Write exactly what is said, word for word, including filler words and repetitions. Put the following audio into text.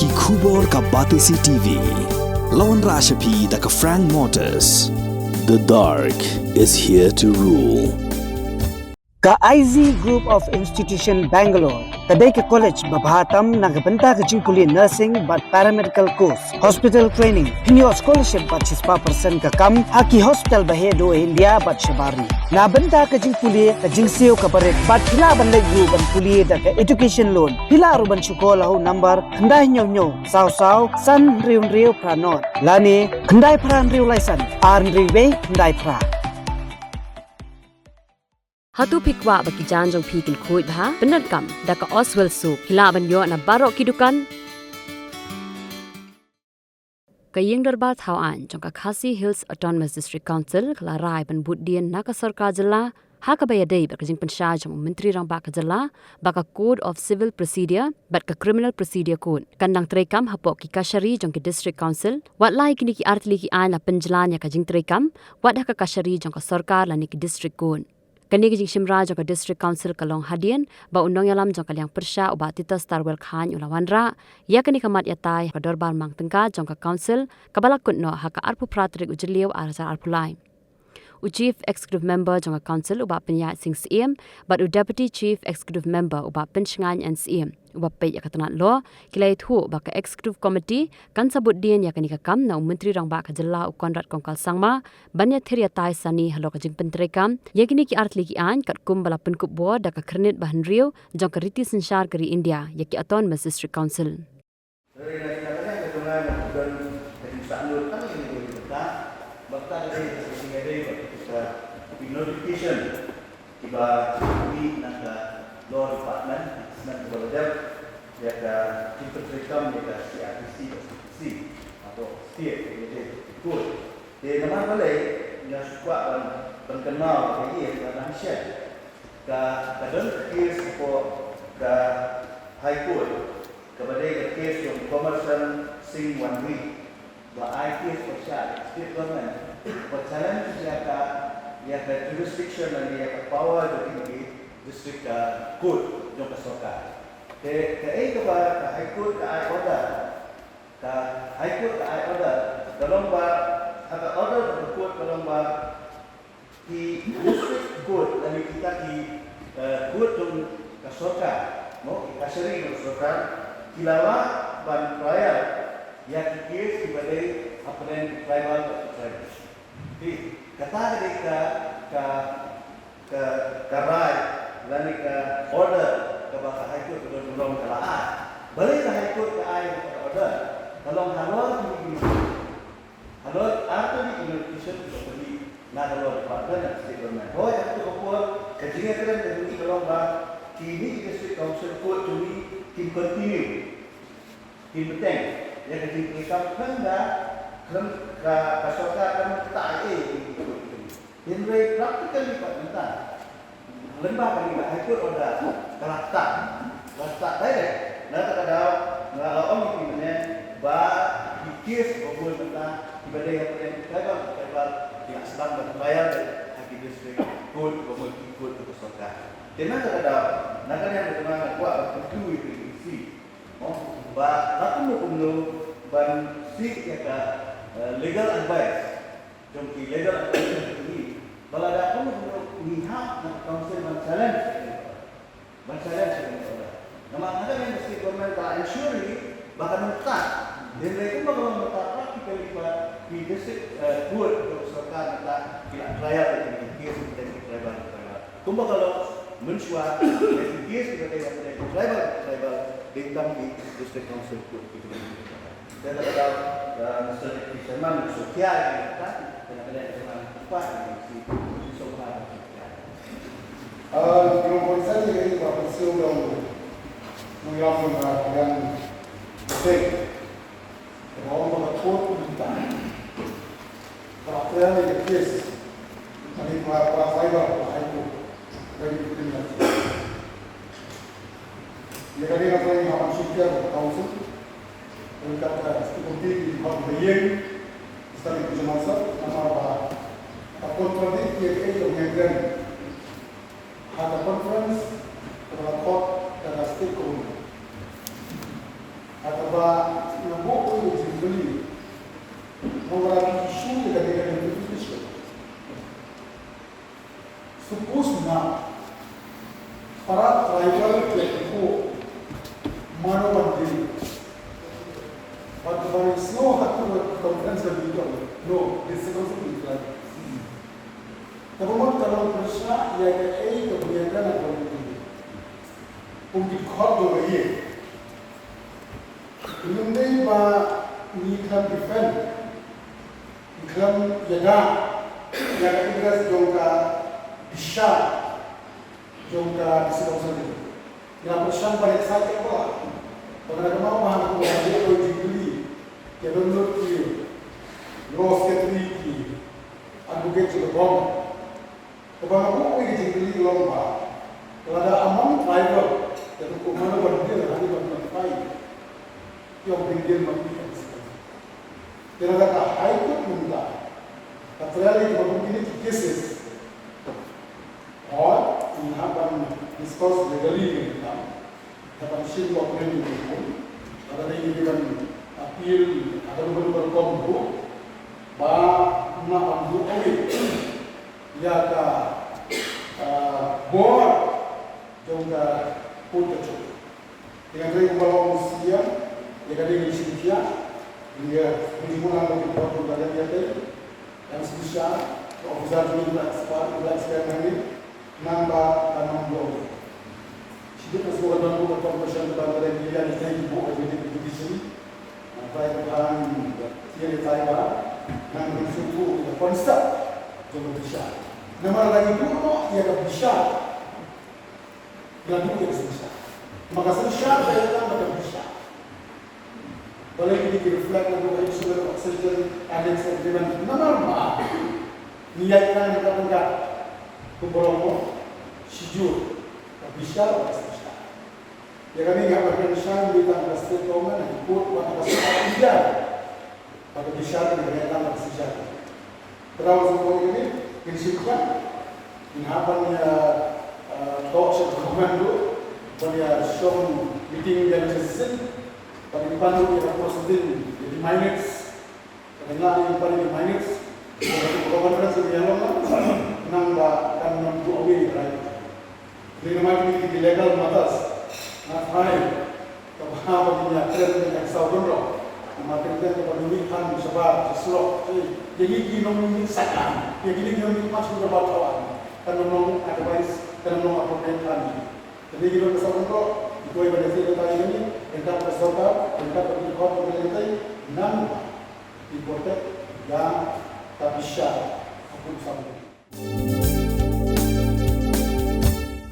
Ki khubor ka Batesi T V. La wanrah sha phi da ka Frank Motors. The dark is here to rule. Ka I Z Group of Institution Bangalore ka dei ka college ba bha tam na ka bynta ka jingpule nursing bad paramedical course, hospital training, pynïoh scholarship bad shispah percent ka kam ha ki hospital ba heh duh India bad shabar ri. Na bynta ka jingpule ka jingsiew kaba rit bad phi lah ban leit ruh ban pule da ka education loan. Phi lah ruh ban shu call ha u number khyndai hynñiew hynñiew saw saw san hynriew hynriew phra nod lane khyndai phra hynriew lai san ar hynriew wei khyndai phra. Hato phi kwah ba ki jaiñ jong phi kin khuid bha? Pyndonkam da ka Oswell Soap. Phi lah ban ïoh na baroh ki dukan. Ka Ïing Dorbar Thaw Aiñ jong ka Khasi Hills Autonomous District Council ka la rai ban bud dien na ka sorkar jylla ha kaba ïadei bad ka jingpynshai jong u Myntri Rangbah ka jylla ba ka Code of Civil Procedure bad ka Criminal Procedure Code kan dang treikam hapoh ki kashari jong ki District Council. Wat la ïa kine ki artylli ki aiñ la pynjlan ïa ka jingtreikam, wat ha ka kashari jong ka sorkar lane ki District Court. Kane ka jingshim rai jong ka District Council ka long hadien ba u nongïalam jong ka liang pyrshah u Bah Titus Tarwel Chyne u la wanrah ïa kane ka mat ïatai ha ka dorbar mang tyngka jong ka Council kaba la kut noh ha ka arphew phra tarik u Jylliew ar hajar arphew lai. U Chief Executive Member jong ka Council u Bah Pynïaid Sing Syiem bad u Deputy Chief Executive Member u Bah Pynshngaiñ N Syiem uba peit ïa ka tnat law ki la ïathuh ba ka Executive Committee kan sa bud dien ïa kane ka kam na u Myntri Rangbah ka jylla u Conrad Kongkal Sangma ban ïathir ïatai sani halor ka jingpyntreikam ïa kine ki artylli ki aiñ katkum ba la pynkup bor da ka khyrnit ba hynriew jong ka riti synshar ka ri India ïa ki Autonomous District Council. Hynrei na ka liang ka jong nga nga don ka jingsngewthuh tang ïa kane ka bynta, bad ka dei ka jingïadei bad ka notification kiba mih na ka Law Department, na kaba la dep ïa ka jingpyntreikam ïa ka C R P C bad C P C hapoh state, ïa ka court. Te namar balei nga shu kwah ban, ban kynmaw ïa ka, ïa ka dang shet ka, ka don ka case hapoh ka High Court, kaba dei ka case jong Commerson Singh Wanwi, ba ai case ba sha state government ba challenge ïa ka, ïa ka jurisdiction lane ïa ka power jong ki district, uh, court jong ka sorkar. Te kaei kaba ka High Court ka ai order, ka High Court ka ai order, ka long ba ha ka order of the court ka long ba ki district court lane kita ki, eh, court jong ka sorkar, mo, ki kashari jong ka sorkar ki la lah ban trial ïa ki case kiba dei hapdeng ki tribal bad ki tribal. Te kata ka dei ka, ka, ka, ka rai lane ka order kaba ka High Court ka don ka long ka la ai. Balei ka High Court ka ai ka order? Ka long halor ki Halor artylli ki notification kiba pynmih na ka Law Department na ka State Government. Hooid, ha kato ka por ka jingïakren ka jong ngi ka long ba kine ki District Council Court jong ngi kin continue, kin bteng ïa ka jingpynkam khlem da, khlem ka, ka sorkar kam ktah ei ei ïa ki court jong ngi. Hynrei practically pat mynta lyngba kane ka High Court order ka la ktah, ka la ktah direct. Na kata ka daw nga la ong ïa phi mynne ba ki case ba bun mynta kiba dei hapdeng tribal, tribal ki la sdang ban trial ha ki district court ba mut ki court ka sorkar. Te na kata ka daw, na kane ka daw nga kwah ban kyntu ïa phi, mo, ba la kumno kumno ban seek ïa ka, eh, legal advice jong ki legal advisor jong ngi ba lada kumno kumno ngi hap na ka council ban challenge, ban challenge ïa kane ka order. Namar ha kane ka state government ka la ensure ïa ngi ba kan ym ktah. Hynrei kumba ka long mynta practically pat ki district, eh, court jong ka sorkar mynta ki la trial ïa kine ki case hapdeng ki tribal, tribal. Kumba ka long mynshuwa ïa ki case kiba dei hapdeng ki tribal, tribal dei tang ki district council court ki. Te kata ka daw, uh, Mister Deputy Chairman, Mister Kia, ïa kata, kata ka daw, kata ka daw, kata ka daw, kata ka daw. Uh, yung konsern ni kata ka daw, konsern yung, yung yung, uh, yung mistake. Kata ka daw, kata ka daw, kata ka daw. Kata ka daw, kata ka daw. Ïa kane ka dei ka ban shu pynshai ïa ka council. Ryngkat ka Executive Committee ki hok ba ïeng, Mister Lee Kujaman Sir, namar ba ka contradict ïa kaei kaba ngi kren ha ka conference kaba la khot da ka State Government. Kata ba nga buh ïa ka jingkylli. Namar ïa ka issue ïa kane ka notification. Suppose na para tribal ki ïathuh mano ban deal. But by snow hatu conference of leader. No, this is also leader. Kaba mut ka long pyrshah ïa kaei kaba ngi ïa kren ha kane ka kum ki khot jong ka ïing. Ngi ym dei ba ngi khlem defend, ngi khlem ïada ïa ka interest jong ka bishar jong ka District Council. Ngi la pyrshang ban excite ïa ka ba nga la kynmaw ba ha ka jingkylli, ki don lut ki law secretary, ki advocate jong ka bom. Kaba nga buh ïa ka jingkylli ka long ba lada among tribal, ïa ka kum mano ban deal ha ka twenty twenty-five, ki ong phin deal ma ki M C. Te lada ka High Court mynta ka try ïa kiba kum kine ki cases, hooid, ngin hap ban discuss legally mynta. Haba ngi shim ka opinion jong ka court, lada dei ngi ban appeal ha ka rukom rukom ruh, ba ngin nang buh away ïa ka, ah, bor jong ka court ka jong. Te nga kyrpad ïa u Sir ïa ka dei ngi shim khia, ngi ngi jingmut nang ba ki bor jong ka dei ïa ka dei. Yang special, ka officer jong ngi ba expert, ba expert hangne, nang ba ka nang buh. Shi dei ka shuwa ka don buh ka corporation ba ka dei ïa ka dei buh ka dei judiciary. Nang ba ka nang ïa ka dei ba nang shuwa ka concept jong ka bishar. Namar lagi buh ïa ka bishar. Nga duh ïa ka synshar. Ma ka synshar ka ïalang bad ka bishar. Balei kine ki reflect naduh ka Insular Oxygen Annex Agreement. Namar ba ngi ïalang ryngkat ryngkat. Kumba long mo, shijur ka bishar bad ka synshar. Ïa kane nga hap ban kren shai mynta ha ka state government, ha ki court, bad ha ka state of India. Bad ka bishar, ka bishar, ka bishar. Ka daw sngewbha ïa kane, ngin shim khia, ngin hap ban ïa, eh, talk sha ka government ruh, ban ïa shong meeting ïa ka session, bad ngin pan ruh ïa ka proceeding, ïa ki minutes, ka dang ïa ki pan ïa ki minutes, ka conference ïa ka long, nang ba kan nang do away, right? Kine namar kine ki legal matters. Nga tharai kaba ha ba ngi ïa kren ngi ïa saw don ruh. Namar kine kaba ngi than shabar sha surok. Ïa kine ki nongmihsakan, ïa kine ki nongmihmat sha kaba thaw. Kan long advice, kan long appropriate than. Kine ki nong saw don ruh. Ki koi ba ngi ïa thaw ïa kine, ryngkat ka sorkar, ryngkat ka court, ka nang ki protect ïa ka bishar. Ka kum saw don.